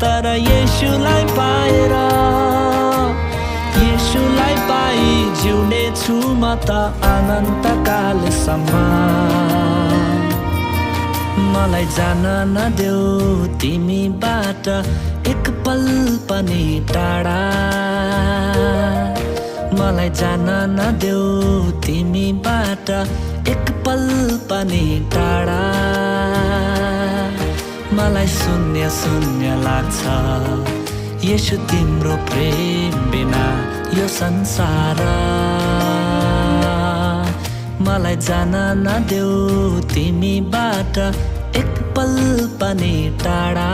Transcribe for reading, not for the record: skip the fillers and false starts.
तर येशूलाई पाएर येशूलाई पाई जिउने छु म त अनन्तकालसम्म मलाई जान नदेऊ तिमीबाट एक पल पनि टाढा मलाई जान नदेऊ तिमीबाट एक पल पनि टाढा मलाई शून्य शून्य लाग्छ येशू तिम्रो प्रेम बिना यो संसार मलाई जान नदेऊ तिमीबाट एक पल पनि टाढा